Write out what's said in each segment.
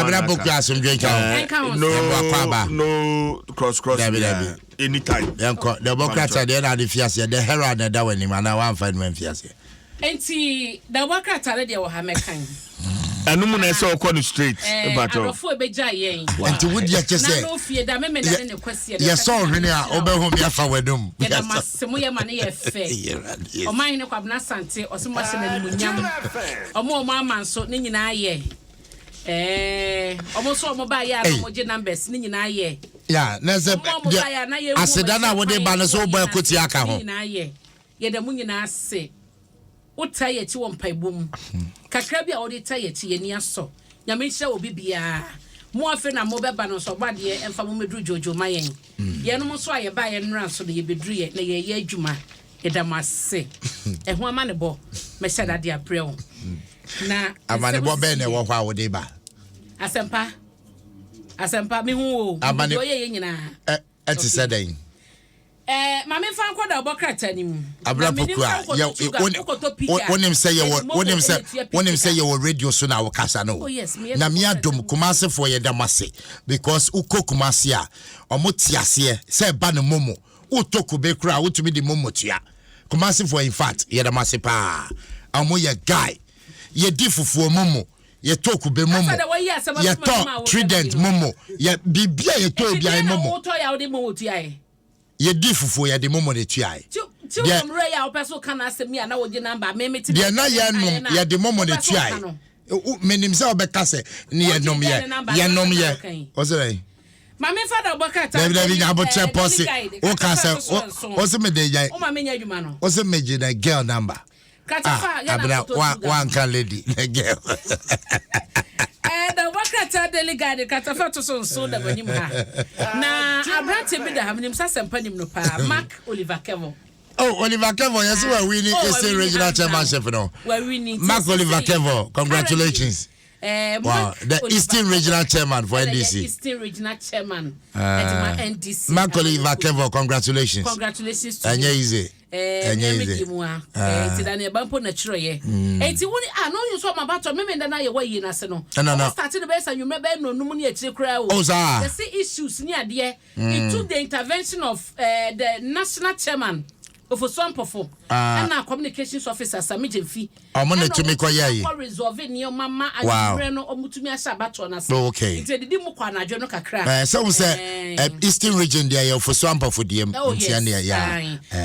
Abena Poku asomdwe nka ho. No no cross cross. Dabi dabi. Anytime. Yɛnkɔ. Deɛ ɔbɔ krataa deɛ na ade fi aseɛ. The Herald na ɛda w'anim anaa wamfa no amfi aseɛ. Nti dawubɔ krataa no deɛ wɔ ha mɛkan. Ɛno mu na ɛsɛ ɔkɔ no straight. Ɛɛ adɔfo ebegya yɛn. Nti wo deɛ kyɛ sɛ. Nanu fie da meme da ne ne kwasi. Yɛ sɔ ɔhwene a ɔbɛho mi afa w'anum. Yɛda mo ase mo yɛ ma ne yɛ fɛ. Ɔman hene Kwabena Asante ɔse mo ahyɛ n'animuonyam. Ɔmo ɔmo ama nso ne nyinaa yɛ. Ɛɛ ɔmo nso ɔmo ba yɛ a na ɔmo gye numbers ne nyinaa yɛ. Ya na sɛ deɛ aseda no a wode ba no sɛ wobɔ ɛkotia aka ho. Ne nyinaa yɛ. Yɛda mo nyinaa ase. Wotaa yɛn akyi wɔ mpaebɔ mu. Kakra bi a wode taa yɛn akyi, yɛn ani asɔ. Nyame nhyira obi biara. Mo a afei na mobɛba no nso, Ɔbɔadeɛ mfa mo mmɛduru dwoodwoo ma yɛn. Yɛnom nso a yɛbaeɛ nnora nso no, yɛbɛduruiɛ na yɛreyɛ adwuma. Yɛda mo ase. Ɛho amanebɔ, mɛhyɛ da de abrɛ wo. Na Amanebɔ bɛn na ɛwɔ hɔ a wode ba? Asɛmpa, asɛmpa, mehu wo o. Amane- Deɛ ɔyɛ yɛ nyinaa. Ɛte sɛ dɛn? Ɛɛ, ma memfa nkɔ da ɔbɔ krataa no mu. Abena Poku a, yɛ wonim sɛ yɛwɔ wonim sɛ wonim sɛ yɛwɔ radio so na wokasa no. Oh, yes, meyɛ Nyame adom Kumasefoɔ yɛda mo ase because wokɔ Kumase a ɔmo te aseɛ sɛ ɛba no momo wotɔ kube koraa wotumi de momo tua. Kumasefoɔ in fact yɛda mo ase paa. Ɔmo yɛ guy. Yɛdi fufuo momo yɛtɔ kube momo yɛtɔ trident momo yɛ biribi a yɛtɔ biara momo yɛdi fufuo yɛde momo na etuae deɛ deɛ na yɛnom yɛde momo na etuae menim sɛ ɔbɛka sɛ ne yɛnom yɛ yɛnom yɛ ɔsɛ dɛ Maame nfa da ɔbɔ krataa. Dabi dabi nya abotrɛ pɔsi o ka sɛ o se me de gya o se me gye na girl number. Ah, abena wa wanka lady na girl. Eh, da ɔbɔ krataa Daily Guide kratafa to so nso da m'anim ha. Na aberante bi da ha menim sɛ asɛmpa nim no paa Mark Oliver Kevo. Oh, Oliver Kevo, yes, we are winning oh, Eastern Regional Chairmanship. No, Mark Oliver Kevo, congratulations. Wow, the Eastern Regional Chairman for NDC. Eastern Regional Chairman uh, NDC. Mark Oliver Kevo, congratulations. Congratulations to you. Easy. Ɛnyɛ easy. mu a nti da ne ɛba mpo na kyerɛyɛ nti wo ne ah no nso ɔma batɔ meme nda na yɛ wayi na se no ɔmo start no bɛyɛ sɛ anwummerɛ bɛyɛ nnɔnum ne akyire koraa o oh saa yɛse issues ne adeɛ it took the intervention of uh, the national chairman Ofosu Ampofo ɛna communications officer Sami Gyamfi Ɔmo na tumi kɔ yɛ yi. Ɛna ɔmo resolve nneɛma ma anwummerɛ no ɔmo tumi ahyɛ abatoɔ no ase. Oh, okay. Nti edidi mu kɔ anadwo no kakra. Ɛɛ sɛ wɔn sɛ ɛ Eastern region deɛ yɛ Ofosu Ampofo deɛ mu. Oh yes. Nti ɛneɛ ya.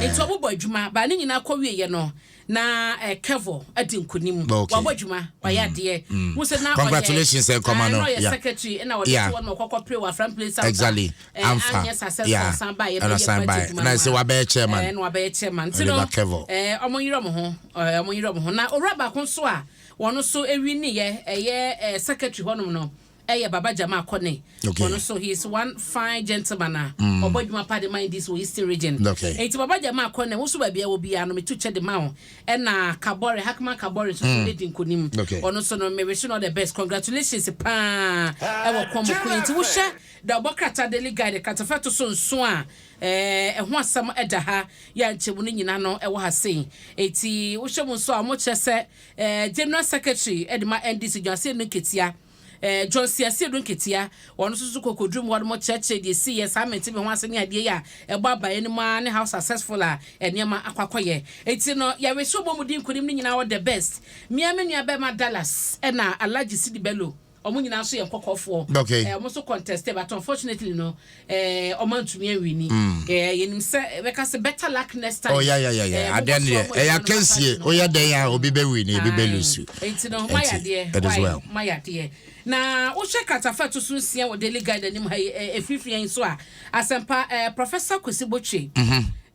Nti ɔmo bɔ adwuma ba ne nyinaa kɔ wie yɛ no na ɛ Kevor adi nkunim. Okay. Wabɔ adwuma wayɛ adeɛ. Mo sɛ na ɔyɛ Congratulations nkɔma no. Na ɔyɛ secretary ɛna ɔde to hɔ na ɔkɔkɔ pere wɔ Afram Plains South. Exactly. Amfa. Anyɛ successful san ba yɛ bɛyɛ party adwuma no. Na ɛsɛ wabɛyɛ chairman. Ɛna wabɛyɛ chairman. Nti no ɛɛ ɔmo nyere ɔmo ho. Ɛɛ ɔmo nyere ɔmo ho. Na owura baako nso a wɔn nso ewiniiɛ ɛyɛ ɛɛ secretary hɔnom no ɛyɛ Baba Jamal Kone. Okay. Ɔno nso he is one fine gentleman a ɔbɔ adwuma pa de ma NDC wɔ Eastern Region. Okay. Enti Baba Jamal Kone wo nso baabi a wɔ biara no metu kyɛ de ma wo. Ɛna Kabore, Hackman Kabore nso so edi nkonim. Okay. Ɔno nso no me wish no all the best. Congratulations paa ɛwɔ kɔn mo ko yi. Nti wohwɛ Da Ɔbɔ Krataa Daily Guide kratafa ɛto so nson a ɛho asɛm da ha yi a nkyɛmu no nyina no wɔ ha sei. Enti wohwɛ mu nso a wɔkyerɛ sɛ General Secretary de ma NDC John Asiedu Nketia, John C. Asiedu Nketia, ɔno nso so kɔkɔduru mu hɔ nom kyerɛkyerɛ deɛ ɛsiiɛ saa mente me ho ase ne adeɛ yi a ɛbɔ abaeɛ no mu ara ne how successful a nneɛma akɔ akɔyɛ. Enti no yɛwehye wɔn a wɔdi nkonim no nyinaa all the best. Me ara me nua bɛrima Dallas ɛna Alhaji Sidi Bello. Ɔmo nyinaa nso yɛ nkɔkɔɔfoɔ. Okay. Eh, ɔmo nso contested but unfortunately no, eh, ɔmo antumi anwini. Eh, yɛnim sɛ bɛka sɛ better luck next time. Oh yeah yeah yeah yeah. Eh, Adeɛ no deɛ ɛyɛ akansie. Woyɛ dɛn a obi bɛ wini, ebi bɛ lose. Enti no, moayɛ adeɛ. It is Why? well. Moayɛ adeɛ. Na wohwɛ kratafa a ɛto so nsia wɔ Daily Guide anim ha yi, eh, efirifiri yɛn so a, Asɛmpa, eh, Professor Kwesi Botchwey,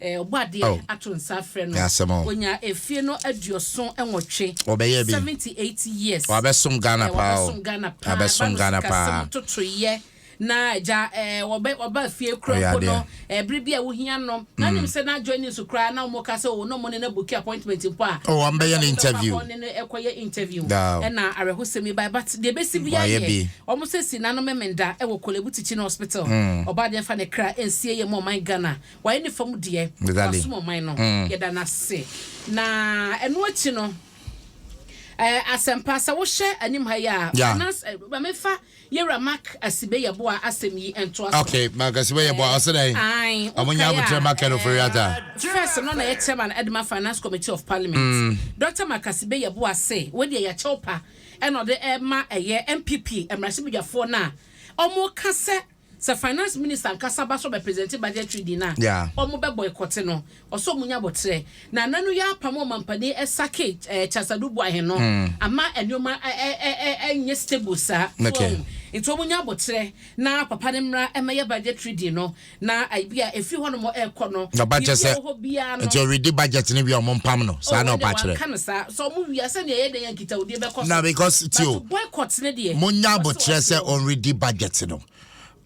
eh, ɔbɔ adeɛ Oh. ato nsa afrɛ no. Yɛ asɛm o. Onya efie no 78. Ɔbɛyɛ bi. 78 years. Wabɛsom Ghana Eh, paa o. wabɛsom Ghana paa. Wabɛsom Ɛba no Ghana sikasɛm paa. ntotoeɛ na agya eh, wɔbɛ wɔba fie kura Ɔyɛ mpo no adeɛ. eh, bere bi a wohia no na nim sɛ na joining so koraa na wɔn ka sɛ o na wɔn ne no book appointment mpo a Oh, wɔn bɛyɛ na no sɛ wɔbɛkɔ interview. akɔ ne no ɛkɔyɛ interview Daa. ɛna awerɛhosɛm yi ba but deɛ ɛbɛsi biara Wayɛ yɛ bi. wɔn sɛ si nanom Memenda ɛwɔ Korle Bu Teaching Hospital ɔbaa deɛ mfa ne kra nsie yɛ mu ɔman Ghana wayɛ ne fam deɛ Exactly. wasom ɔman no yɛda no ase na ɛno akyi no. Asɛmpa, sɛ wohyɛ anim ha yi a, finance, ma memfa Yɛwura Mark Asibe Yeboah asɛm yi ntoa so. Okay, Mark Asibe Yeboah, ɔse dɛn? Ae, Ɔmo nya wokae abotrɛ a, ma Ken Ofori-Atta. First no na ɛyɛ chairman de ma Finance Committee of Parliament. Doctor Mark Asibe Yeboah se wei deɛ yɛ kyɛw pa ɛna ɔde rema ɛyɛ NPP mmarahyɛbadwafoɔ no a wɔka sɛ sɛ Finance Minister ankasa ba sɛ ɔbɛ present budget reading no a wɔn bɛ boycott no. Ɔsɛ wɔn nya abotrɛ. Na nna no yɛ apam ɔmampanin ɛsake Charles Adu Boahen no ama nneɛma ɛnyɛ stable saa. So wahu? Nti wɔn nya abotrɛ na papa no mmra mmɛyɛ budget reading no na ebi a ɛfiri hɔ nom ɛrekɔ no, Na ɔba kyerɛ biribi a sɛ ɛwɔ hɔ biara no. nti ɔredi budget no wie a ɔmo mpam no saa Oh, na ɛnde ɔpa kyerɛ. wanka no saa. Sɛ ɔmo wie a sɛnea ɛyɛ dɛn a nkitahodie bɛkɔ Na so. because But ti o, to boycott no deɛ, monya ɔse abotrɛ ɔse sɛ o. ɔnredi budget no.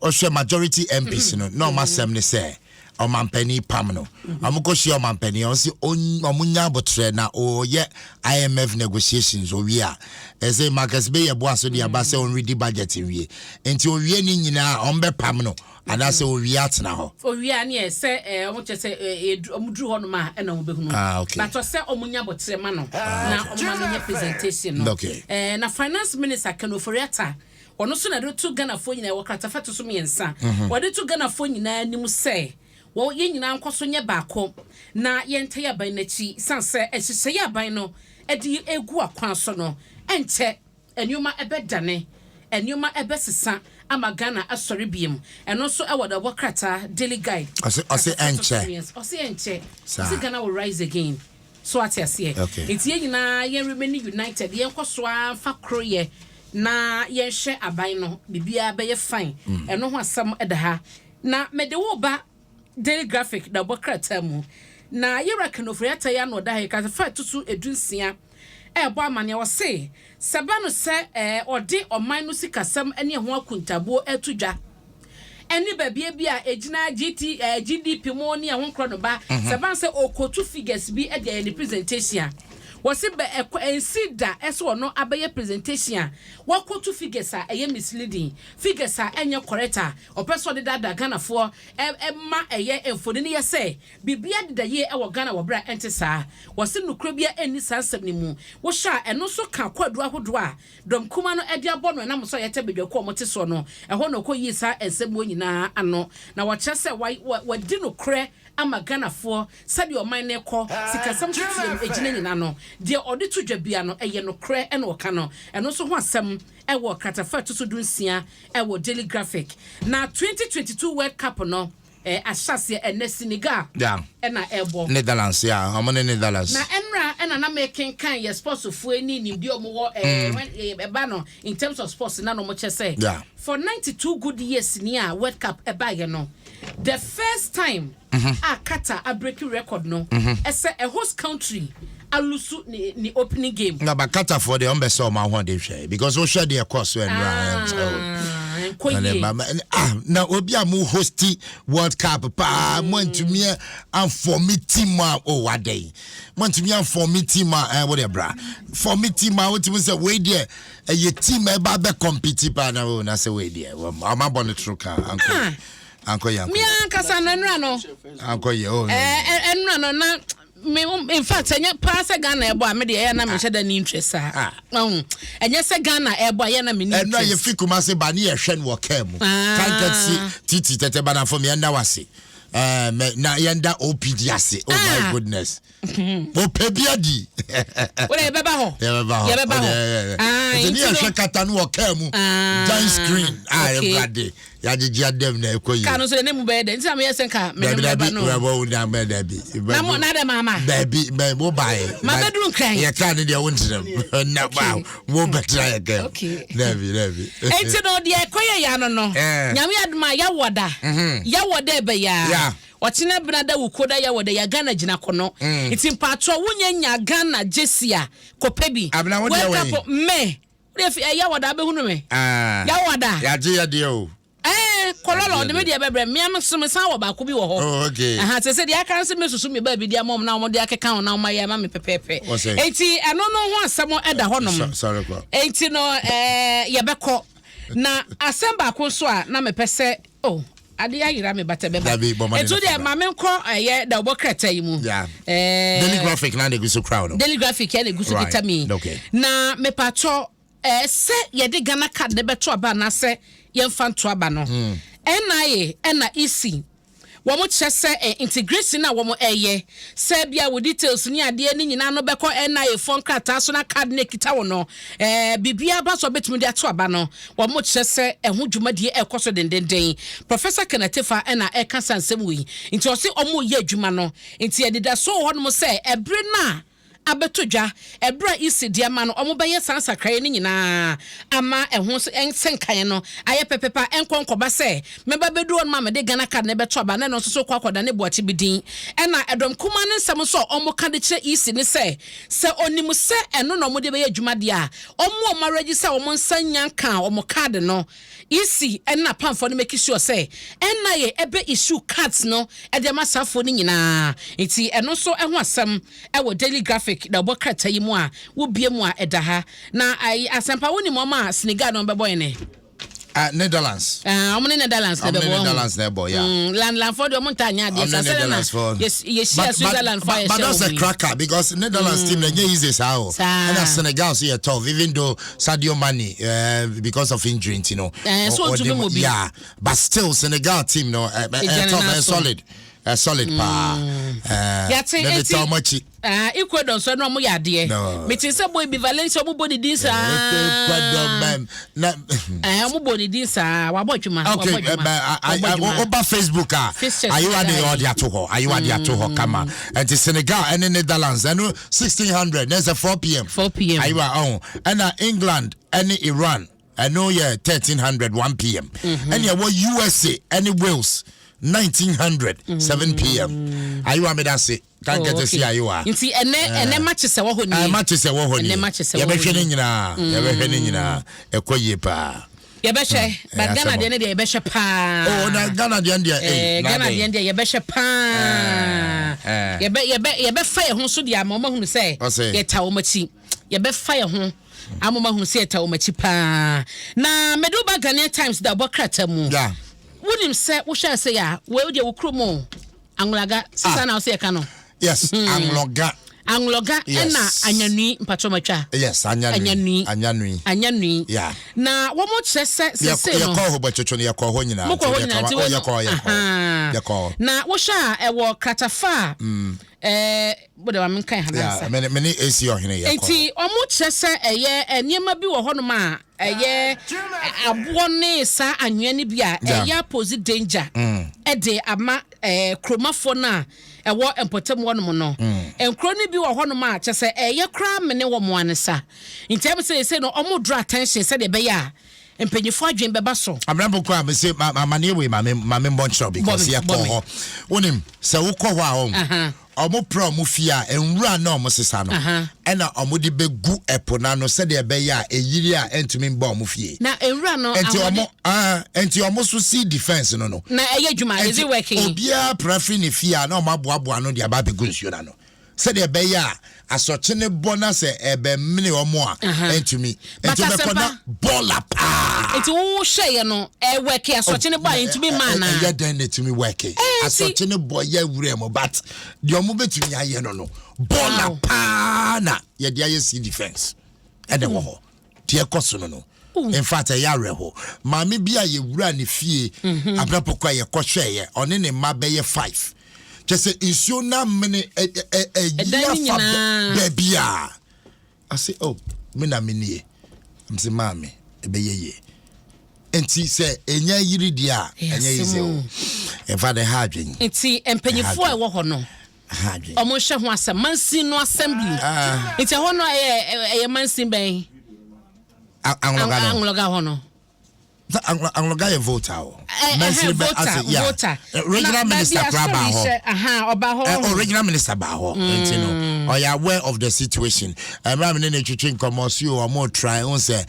Ɔhwɛ majority MPs no na ɔmo asɛm ne sɛ ɔmampanin pam no. Ɔmo kɔ hyia ɔmampanin ɔse ɔmo nya abotrɛ na ɔyɛ IMF negotiations owie a ɛsɛ Marcus Bey yɛ boa so de aba sɛ ɔnredi budget nwie. Nti owie ne nyinaa ɔmo bɛpam no anaasɛ owie atena hɔ. Owie a ne yɛ sɛ ɔmo kyerɛ sɛ ɔmo duru hɔ nom a ɛna ɔmo bɛhunu. Ah, okay. But ɔsɛ ɔmo nya abotrɛ ma no na ɔmo ma no nyɛ presentation no. Na Finance Minister Ken Ofori-Atta ɔno nso na ɛde to Ghanafoɔ nyinaa wɔ kratafa to so mmiɛnsa. Wɔde to Ghanafoɔ nyinaa anim sɛ wɔn yɛn nyinaa nkɔ so nyɛ baako na yɛntae aban no akyi san sɛ nhyehyɛeɛ aban no de egu akwan so no ɛnkyɛ nneɛma ɛbɛdane, nneɛma ɛbɛsesa ama Ghana asɔre biem. Ɛno nso ɛwɔ dɛwɔ krataa Daily Guide. Ɔse Kratafa to so ɛnkyɛ. mmiɛnsa. Ɔse ɛnkyɛ. Saa. Ɔse Ghana will rise again. So ate aseɛ. Nti yɛn nyinaa yɛn remain united, yɛn kɔ so ara mfa koroyɛ na yɛnhwɛ aban no, biribiara bɛyɛ fine. Ɛno ho asɛm ɛda ha. Na mede wo ba Daily Graphic na ɛbɔ krataa mu. Na yɛwura Ken Ofori-Atta yi ano ɔda ha yi, kratafa a ɛto so 16 ɛrebɔ amanneɛ. Ɔse sɛ ba no sɛ ɔde ɔman no sikasɛm ne ɛho akuntabuo ɛto dwa ɛne baabi bi a ɛgyina GT, GDP mu ne ɛho nkorɔ no ba, sɛ ba no sɛ ɔkɔtu figures bi de ayɛ ne presentation a, wɔse bɛ ɛkɔ ɛnsi da ɛsɛ ɔno abɛyɛ presentation a wɔkɔtu figures a ɛyɛ misleading, figures a ɛnyɛ correct a ɔpɛ sɛ ɔde daadaa Ghanafoɔ ɛma ɛyɛ mfoni no yɛ sɛ biribia deda yie ɛwɔ Ghana wɔ berɛ a ɛnte saa. Wɔse nokorɛ bia ɛnni saa nsɛm no mu. Wohyɛ a ɛno nso ka kwaduro ahodoɔ a dɔm kuma no ɛde abɔ no ɛnam so a yɛtɛ badwako a wɔte soɔ no ɛhɔ na ɔkɔ yie saa nsɛm wɔ nyinaa ano na wɔkyerɛ sɛ wadi nokorɛ ama Ghanafoɔ sɛdeɛ ɔman no kɔ sikasɛm teteɛ mu egyina nyinaa no deɛ ɔde to dwa bia no ɛyɛ nokorɛ ɛna ɔka no. Ɛno nso ho asɛm ɛwɔ kratafa ɛto so 16 ɛwɔ Daily Graphic. Na 2022 World Cup no ahyɛseɛ ɛnɛ Senegal ɛna ɛbɔ Netherlands, yeah, ɔmo ne Netherlands. Na ɛnra ɛna na mekenkan yɛ sports foɔ ni nimdeɛ ɔmo wɔ when ɛba no in terms of sports na na ɔmo kyɛ sɛ for 92 good years ni a World Cup ɛbaayɛ no, the first time a Qatar abreak record no ɛsɛ a host country alose ne opening game. Na ba Qatarfoɔ deɛ ɔmo bɛ sɛ ɔmo ahoɔden hwɛ because wohwɛ deɛ ɛkɔ so ɛnra. Ah, nkɔ yie. Ah, na obi a mo hosti World Cup paa mo ntumi amform team a o wadɛn mo ntumi amform team a wɔde bra form team a wotumi sɛ wei deɛ ɛyɛ team a ɛba bɛ compete paa na o na sɛ wei deɛ ɔmo abɔ ne toro ka ankɔ ankɔ yɛ ankɔ Mi ankasa no ɛnura no ankɔ yɛ o. Ɛnura no na me in fact ɛnyɛ paa sɛ Ghana ɛbɔ a me deɛ ɛyɛ na mehyɛ da ni interest saa. Ɔho ɛnyɛ sɛ Ghana ɛbɔ a ɛyɛ na me ni Ɛnura yɛ interest. fi Kumase ba ne yɛhwɛ no wɔ kaa mu. Kanka si titi tɛtɛ banafo mi yɛnda wase mɛ na yɛnda OPD ase. Oh my goodness, ɔpɛ bi adi. Wọ́n yɛbɛba hɔ. Yɛbɛba hɔ. Yɛbɛba hɔ. Ah, nti ne nti no- yɛhwɛ kata no wɔ kaa mu giant screen a ɛwurade yɛagyegye adam na ɛkɔ yie. Kaa no nso de ne mu bɛyɛ dɛ nti na meyɛ sɛ nka me ne Dabi mo dabi bɛba no. Wɛbɔ wo dan bɛ dabi. Na mo na dɛ maama. Dabi mɛ mo ba yɛ. Ma bɛduru Nkran. Yɛ kaa ne deɛ wo ntenam na ba mo bɛtena yɛ kaa mu. Dabi dabi. Enti no deɛ ɛkɔyɛ ya no, Nyame adom a yɛwɔ da yɛwɔ dɛ ɛbɛyɛ a ɔkyena bena da wukuo da yɛwɔ dɛ yɛ Ghana gyina kɔnɔ. Nti mpaatɔ wonyɛ nya Ghana jersey a kɔpɛ bi. Abena, wo deɛ World wɔ Cup mɛ wode fi ɛyɛ wɔ da abɛhunu me. Ah. Yɛwɔ da. Yɛagye yɛ deɛ o. Kɔlɔlɔ ɔde me deɛ bɛbrɛ mmea me so mesan wɔ baako bi wɔ hɔ. Oh, okay. Aha, sɛ deɛ aka no sɛ mesusu me baabi de ama ɔmo na ɔmo de akeka ho na ɔmo ayɛ ama me pɛpɛɛpɛ. Ɔsɛ. Enti ɛno no ho asɛm ɛda hɔnom. Sorry kɔ. Enti no yɛbɛkɔ na asɛm baako nso a na mepɛ sɛ oh. Ade ayera me bata bɛba. Dabi, bɔ mmɔden Ɛnti na deɛ fa ma menkɔ ɛyɛ da ɔbɔ krataa yi mu. Yeah. Eh, Daily Graphic na na egu so kura wo no. Daily Graphic ɛna egu so Right. kita mi. Okay. Na mepatɔ eh, sɛ yɛde Ghana card ne bɛto aba anaasɛ yɛmfa nto aba no. NIA ɛna EC wɔn kyerɛ sɛ eh, integration a wɔn ɛyɛ sɛ bia wo details ne adeɛ ne nyinaa no bɛkɔ NIA foɔ nkrataa so na card no ekita wo no, eh, biribiara ba so a bɛtumi de ato aba no, wɔn kyerɛ sɛ ɛho dwumadie ɛkɔ so dendenden. Professor Kenneth Tefa ɛna ɛka sa nsɛm wei, nti ɔse wɔn yɛ adwuma no, nti anidasoɔ wɔ hɔnom sɛ ɛbere no a abɛtɔ dwa ɛberɛ a EC de ama no, wɔn bɛyɛ saa nsakraeɛ no nyinaa ama ɛho nsɛnkaeɛ no ayɛ pɛpɛpɛ a ɛnkɔ nkɔba sɛ mɛba bɛduru hɔ nom a mede Ghana card no bɛto aba na ɛno nso so kɔ akɔda ne boakye bi din. Ɛna ɛdɔm kumaa no nsɛm nso a wɔn ka de kyerɛ EC ne sɛ, sɛ ɔnim sɛ ɛno na wɔn de bɛyɛ adwuma deɛ a, wɔn a wɔn aregister wɔn nsa nnya nkaa wɔn card no, EC ne n'apamfoɔ no make sure sɛ NIA ɛbɛ issue cards no de ama saa foɔ no nyinaa. Nti ɛno nso ɛho asɛm ɛwɔ Daily Graphic na ɛbɔ krataa yi mu a wobie mu a ɛda ha. Na ayi Asɛmpa, wonim wɔn a Senegal ne wɔn bɛbɔ ɛnɛ? Netherlands. Ah, wɔn ne Netherlands na Ɔmo ne ɛbɛbɔ wɔn. Netherlands na ɛbɔ, yeah. Landlandfoɔ deɛ wɔn ntaa nyɛ adeɛ Ɔmo saa ne sɛdeɛ na Netherlands foɔ. yɛhyia Switzerland foɔ a But yɛhyɛ that's wɔn a yi. cracker because Netherlands team na ɛnyɛ easy saa o. Saa. Ɛna Senegal so yɛ tough even though Sadio Mane because of injury nti no. So ɔde ɔntumi mmɔ bi. Yeah, but still Senegal team no Egyina ne tough, nan so. solid. Solid paa. Yate, Mɛmi enti ta ɔmo akyi. Ah, Ecuador nso ɛna ɔmo yɛ adeɛ. No. Mete sɛ boy bi Valencia, ɔmo bɔ ne din saa. Ecuador man. Na Ɔmo bɔ ne din saa. Wabɔ adwuma. Okay, Wabɔ adwuma. Wabɔ adwuma. Oba Facebook a, Fixtures ayewa de nyinaa ɔde yi. ato hɔ. Ayewa de ato hɔ kama. Ɛnti Senegal ɛne Netherlands ɛno 1600 na ɛsɛ 4 p.m. 4 p.m. Ayewa ɔho. Ɛna England ɛne Iran ɛno yɛ 1300, 1 p.m. Ɛne ɛwɔ USA ɛne Wales 1900, 7 p.m. Ayewa, meda se. Kan Oh, kɛtɛ okay. si ayewa. Nti ɛnɛ matches ɛwɔ hɔ nie. Matches ɛwɔ hɔ nie. Ɛnɛ matches ɛwɔ hɔ Yɛbɛhwɛ ne nie. nyinaa. Yɛbɛhwɛ ne nyinaa. Ɛkɔ yie paa. Yɛbɛhwɛ, but Ɛyɛ Ghana asɛm deɛ ne deɛ yɛbɛhwɛ paa. Oh, na Ghana deɛ deɛ. Eh, na Ghana adɛn? deɛ deɛ yɛbɛhwɛ paa. Yɛbɛ yɛbɛ yɛbɛfa yɛn ho so deɛ ama wɔn ahunu sɛ Ɔsɛ. yɛta wɔn akyi. Yɛbɛfa yɛn ho ama wɔn ahunu sɛ yɛta wɔn akyi paa. Na mede wo ba Ghanaian Times da bɔ krataa mu. Wonim sɛ wohwɛ ase a, wei deɛ wo kurom o, Anloga sisa na wosɛ yɛka no. Yes, Anloga. Anloga. Yes. Ɛna Anyanui mpatwɔmatwa. Yes, Anyanui. Anyanui. Anyanui. Anyanui. Na wɔn kyerɛ sɛ sese no. Yɛkɔ hɔ bɔtwetwe no, yɛkɔ hɔ nyinaa. Mokɔ hɔ nyinaa nti Oh, wei no yɛkɔ yɛkɔ. Yɛkɔ. Na wohwɛ a ɛwɔ kratafa a bode ma menka ha nansa. Me ne AC ɔhene yɛkɔ. Nti ɔmo kyerɛ sɛ ɛyɛ nneɛma bi wɔ hɔnom a ɛyɛ aboɔ ne saa anwea no bi a ɛyɛ apose danger ɛde ama kuromafoɔ no a ɛwɔ mpɔtam hɔnom no. Nkuro no bi wɔ hɔnom a kyerɛ sɛ ɛyɛ koraa mene wɔ mo anesa, nti ɛm sɛ ɛsɛ no ɔmo draw attention sɛdeɛ ɛbɛyɛ a mpanyinfoɔ adwene bɛba so. Abrabɔ kɔ a mese amaneɛ wei ma me mmɔ nkyerɛw because Bɔ me, yɛkɔ bɔ me. hɔ. Wonim sɛ wokɔ hɔ a ɔmo prɛ ɔmo fie a nwura na ɔmo sesa no ɛna ɔmo de bɛgu ɛpo n'ano sɛdeɛ ɛbɛyɛ a ɛyiri a ɛntumi mbɔ ɔmo fie. Na nwura no Nti ahoɔden ɔmo nti ɔmo so sea defence no. Na ɛyɛ adwuma? Is it working? Obiara pra firi ne fie a na ɔmo aboaboa no de aba abɛgu nsuo n'ano sɛdeɛ ɛbɛyɛ a asɔkye ne bɔ na sɛ ɛbɛmene ɔmo a ɛntumi. But Nti wobɛkɔ na Asɛmpa- bɔɔla paa. Nti wo hyɛeɛ no ɛwɔke asɔkye ne bɔ a ɛntumi ma anaa? Ɛyɛ dɛn na ɛtumi wɛke? Asɔkye ne bɔ yɛ wura mu, but deɛ ɔmo bɛtumi ayɛ no, bɔɔla paa na yɛde ayɛ sea defence ɛna ɛwɔ hɔ deɛ ɛkɔ so no. In fact, ɛyɛ awerɛho. Maame bi a yɛwura ne fie abrapɔkɔ a yɛkɔhwɛeɛ, ɔne ne mma bɛyɛ five, kyɛ sɛ nsuo no amene ɛyi Ɛdan no afa nyinaa. baabi a ase. Oh, me na me nie mse maame ɛbɛyɛ yie, nti sɛ ɛnya yiri deɛ a Ɛyɛ ɛnyɛ easy o. asɛm. In fact, ɛha adwen. Nti mpanyinfoɔ a ɛwɔ hɔ no Ɛha adwen. ɔmo nhyɛ ho asɛm mansin no assembly. Nti ɛhɔ no ɛyɛ mansin bɛn? Anloga no. Anloga hɔ no. Sɛ Anloga yɛ Volta o. Ɛhɛ, Volta, yeah. Volta. Regional Na minister baabi a kora baa asɔre hɔ. hyɛ, aha, ɔba hɔ. Oh, regional minister baa hɔ, nti no ɔyɛ aware of the situation. Mmerɛ mi ne ne twitwi nkɔmɔ so yi, ɔmo try ho sɛ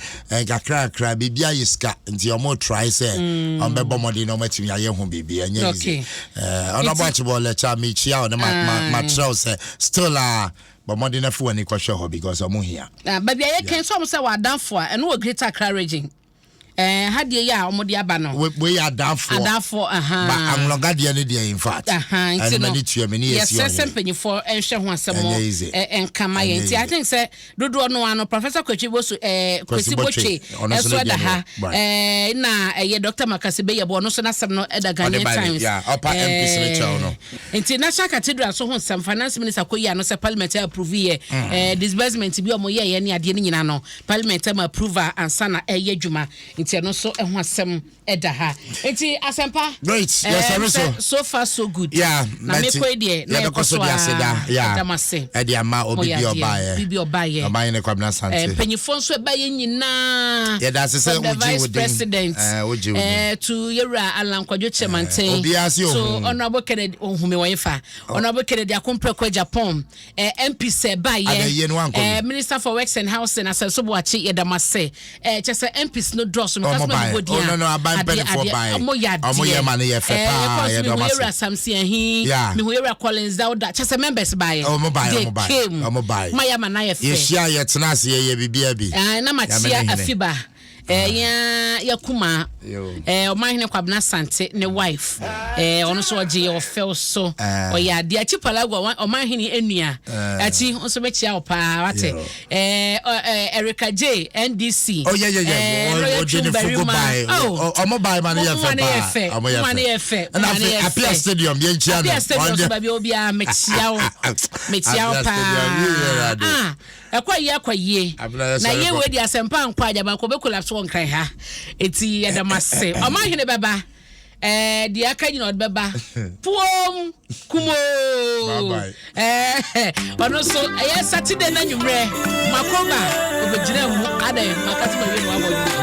kakrakra biribi ayɛ sika, nti ɔmo try sɛ ɔmo bɛbɔ mmɔden na ɔmo atumi ayɛ ho biribi. Ɛnyɛ easy. Ɔno ɔbɔ akyebɔ lɛkyɛ a mekyia ɔne ma kyerɛw sɛ still a bɔ mmɔden na fi wɔ ne kɔhwɛ hɔ because ɔmo hia. Na baabi a yɛkɛn sɛ ɔmo sɛ wɔ adamfo a ɛno wɔ Greater Accra Region. Ɛɛ ha deɛ yi a wɔde aba no. Wei yɛ adaafoɔ. Adaafoɔ ahaa. Ba anwulɔga deɛ no deɛ in fact. Ahaa nti Ɛno no m'ani tua me ne yɛ si yɛsrɛ sɛ ɔhene. mpanyinfoɔ nhwɛ ho asɛm Ɛnyɛ easy. nka ma yɛn Ɛnyɛ nti I easy. think sɛ dodoɔ no ara no Professor Kwesi Bosu ɛɛ Kwesi Kwesi Botwe Botwe, ɔno nso ɛso ne ɛda deɛ no ha right. ɛɛ na ɛyɛ Dr. Makasi Beyɛbo ɔno nso n'asɛm no ɛda Ɔde Ghanaian ba ne Times yeah ɔpa MPs no kyɛw no. Nti National Cathedral so ho nsɛm Finance Minister kɔ yi ano sɛ Parliament approve yɛ ɛɛ disbursement bi a wɔn yɛɛyɛ ne adeɛ no nyinaa no Parliament ama approval ansa na ɛyɛ adwuma nti ɛno nso ɛho asɛm ɛda ha nti asɛmpa. Great, yɛsɔre so. So far so good. Yeah, na mekɔ yi deɛ na yɛkɔ so a ɛda mo ase. Ɛde ama obi bi ɔbaayɛ. Bibi ɔbaayɛ. Ɔman ne Kwabena Sante. Mpanyinfoɔ nso ɛbaayɛ nyinaa. Yɛda ase sɛ From the wogye vice wo din. president. Wogye wo din. To yɛwura Alan Kwadwo Kyerematen. Obiara se To ohun. Honourable Kennedy ohun mi wɔn fa. Honourable Kennedy Akompreko Agyapong. MP sɛ ɛbaayɛ. Adayie no wankɔ bi. Minister for Works and Housing Asɛnso Boakye yɛda mo ase. Kyɛ sɛ MPs no dɔɔso. Meka Ɔmo sɛ baeɛ. mebɔ din Oh, a, no, no, aban adeɛ, mpanimfoɔ adeɛ, baeɛ. ɔmo yɛ Ɔmo adeɛ. yɛ ma no yɛ fɛ paa, Yɛkɔɔ so yɛda ɔmo mehu ase. yɛwura Samson Ahi, mehu yɛwura Collins Dauda. Kyɛ sɛ members baeɛ. Ɔmo baeɛ, They ɔmo baeɛ, came. ɔmo baeɛ. Mayɛ ama no ayɛ fɛ. Yɛhyia, yɛtena ase, yɛyɛ biribiara bi. Na Nyame makyia ne hene. Afiba. Yɛn yɛkuma ɔmanhene Kwabena Sante ne wife, ɔno nso ɔgye yɛ ɔfɛw so, ɔyɛ adeɛ. Akyi Palago ɔmanhene enua akyi nso bɛkyia wo paa wate. Erica J NDC. Oh yeah yeah yeah. Lawyer Ɔgye ne Twum fugu Barima. bae. Oh. Ɔmo bae ma no yɛ Ɔmo ma fɛ no yɛ paa. fɛ. Ɔmo yɛ Ɔmo ma no fɛ. yɛ fɛ. Ɛna Ɔmo ma no afei yɛ Apia fɛ. Stadium yɛnkyia no. Apia Stadium Ɔno so baabi a obiara mekyia wo. Mekyia wo Apia Stadium, yie yɛ paa. ade. Ah, ɛkɔ yie akɔ yie. Abena yɛ Na sɔre yie kɔ. wei di asɛmpa nkɔ agyabanko bɛ collapse wɔ Nkran ha. Eti yɛda mo ase. Ɔmanhene bɛba. Deɛ aka nyina ɔde bɛba. Puom kumoo. Bye bye. Ɔno nso ɛyɛ Saturday na nwummerɛ. Makoba obɛgyina mu adɛn makasɛ ma wie no wabɔ.